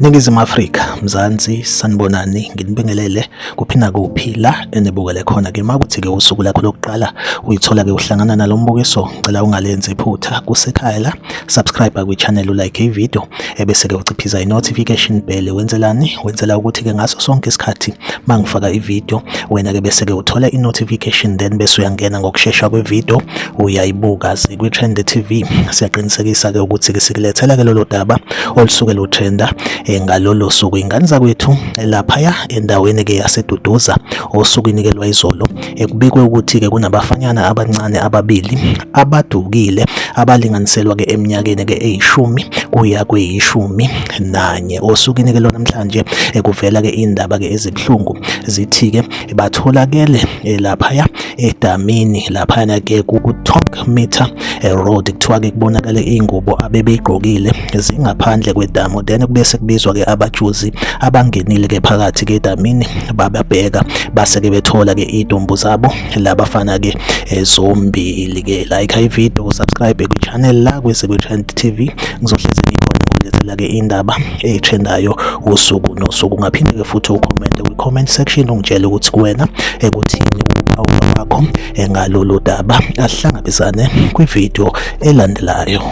Ningizimu Afrika, Mzansi, sanibonani, nginibingelele kuphi nakuphi la enibukele khona ke makuthi ke usuku lakho lokuqala uyithola ke uhlangana nalo mbukiso, ngicela ungalenzi iphutha kusekhaya la, subscribe kwi-channel, ulike i-video ebese ke uciphiza i-notification bell. Wenzelani? Wenzela ukuthi ke ngaso sonke isikhathi mangifaka i-video wena ke bese ke uthola i-notification, then bese uyangena ngokushesha kwe-video uyayibuka. Zikwi-Trend TV, siyaqinisekisa ke ukuthi ke sikulethela ke lolo daba olusuke lutrenda ngalolo suku. Ingane zakwethu, laphaya endaweni ke yaseDuduza osukwini ke lwayizolo ekubikwe ukuthi ke kunabafanyana abancane ababili abadukile abalinganiselwa ke eminyakeni ke eyishumi kuya kweyishumi nanye. Osukwini ke lwanamhlanje kuvela ke indaba ke ezibuhlungu, zithi ke batholakele laphaya edamini laphayana ke ku-Talk Meter Road. Kuthiwa ke kubonakale iy'ngubo abebeyigqokile zingaphandle kwedamu, then kubese kubizwa ke abajuzi abangenile ke phakathi ke edamini, bababheka base ke bethola ke iy'dumbu zabo labafana ke zombili ke. Like i-video, subscribe kwi-channel la kwi-Trend TV, ngizohlezi ngikhona ngokulethela ke indaba ey'trendayo usuku nosuku. Ungaphinde ke futhi ucommente kwi-comment section, ungitshele ukuthi kuwena ekuthini ukuphawula kwakho ngalolu daba. Asihlangabezane kwividiyo elandelayo.